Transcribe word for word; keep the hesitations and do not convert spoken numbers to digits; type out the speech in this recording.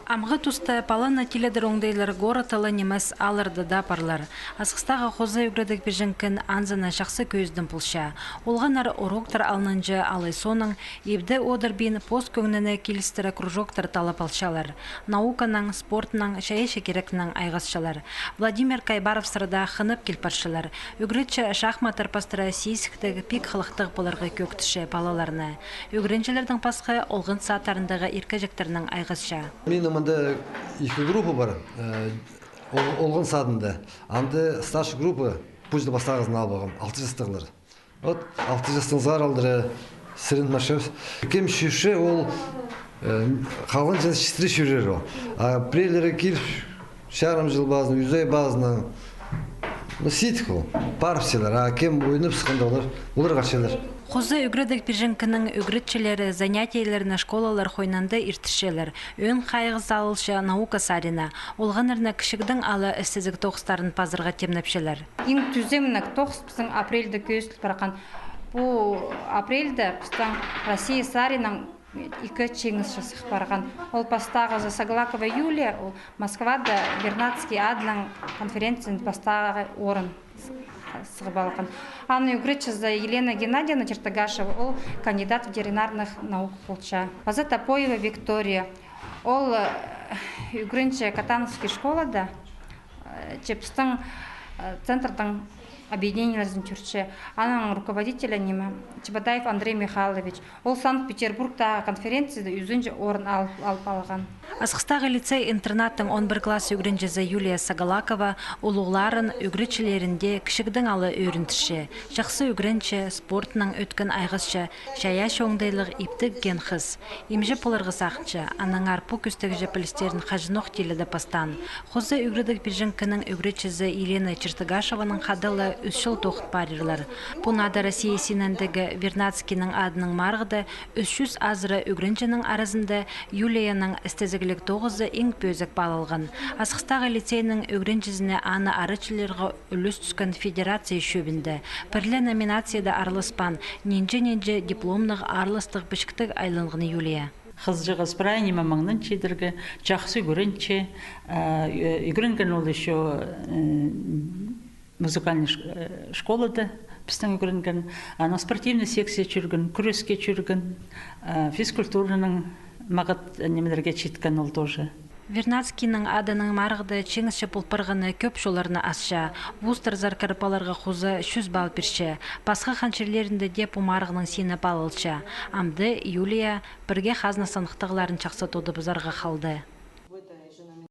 Амғы туста паланы тиледір оңдайлар городта ла нимес, аалларда даа парлар. Асхыстағы хоза ӱгредіг пирҷең кін анзына чахсы кӧзідім полча. Олғаннар уроктар алнынҷа алай соонаң ибде одырбин пос кӧңніне килістіре кружоктар таллап алчалар. Науканаң, спортнаң, чайаачы кирекнең айғасчалар. Владимир Кайбаров сырада хынып кил парчалар. Ӱгретчі шахматтар пастыра сизіктіг, пик хылыхтығ поларға кӧӧктірче палаларны. Ӱгренҷілердең пасха олған садтарындағы иркеҷектернең айғасча. Минің мында ікі группа пар, э, ол-, олған садында. Анда старший группа пу чылда пастағызын алып алғам, алты частығлар. Вот, алты частығ сығар алдыра сірен машев. Кем чӧрче, ол, э, халған чазы читіре чӧрер ол. А пірелері киліп, чарым чыл пазынаң, ӱс ай пазынаң. Ну, сидік ол. Парып сыйлар, а кем ойнап сыхханда олар, олар хачалар. Хоза ӱгредіг пирҷең кіннің ӱгретчілері занятиелерні школалар хойнында иртірчелер. Ӧӧн хайығ салылча наука саринаң. Олғаннарны кічігдең ала істезіг тоғыстарын пазарға тимнепчелер. Иң тӱземніг тоғыс пістің апрельде кӧзіділ парған. Пу апрельде пістің Россия саринаң ікі чиңісчі сых парған. Ол пастағызы Саглакова Юлия, ол Москвада Вернадский адынаң конференцияның пастағы орын сығып алған. Аның ӱгретчізі Елена Геннадьевна Чертыгашева, ол кандидат ветеринарных наук полча. Паза Топоева Виктория, ол, э, ӱгренче Катановский школада, э, че пістің, э, центрдың объединениелерін чӧрче. Аның руководителі ниме, Чебодаев Андрей Михайлович. Ол Санкт-Петербургтағы конференцияда ӱзінҷі орын алып, алып алған. Асхыстағы лицей-интернаттың он пір класс ӱгренҷізі Юлия Сагалакова улуғларын, ӱгретчілерінде кічігдең ала ӧрінтірче. Чахсы ӱгренче, спортнаң ӧткін айғасча, чайаачы оңдайлығ, иптіг кең хыс. Имҷі поларға сағынча, аннаңар пу кӧстегҷе пілістерін хаҷанох тиледе пастаан. Хоза ӱгредіг пирҷең кіннің ӱгретчізі Елена Чертыгашеванаң хада ла ӱс чыл тоғын парирлар. Пу наада Россия синіндегі Вернадскийнің адынаң марығда ӱс чӱс азыра ӱгренҷінің аразында Юлияның істезігліг тоғызы иң пӧзік пал алған. Асхыстағы лицейнің ӱгренҷізіне аны арачыларға ӱлӱс тӱскен федерация чӧбінде. Пір ле номинацияда аарласпаан, нинҷе-нинҷе дипломнығ, аарластығ пічіктіг айланған Юлия. Хызыҷағас прай ниме маңнанча идерге, чахсы ӱгренче, а, ӱ-, ӱгренген ол ещё, э, музыкальный ш-, э, школада пістің ӱгренген, анаң спортивный секция чӧрген, кӱреске чӧрген, а, физкультураның мағат нимелерге читкен ол тоже. Вернадскийнің адынаң марығда чиңісчі пол парғаны кӧп чолларны асча. Вузтарзар кіріп аларға хоза чӱс балл пирче. Пасха хан чирлерінде дее пу марығның сині пал алча. Амды Юлия пірге хазна сыныхтағларын чахсы тудыбызарға халды.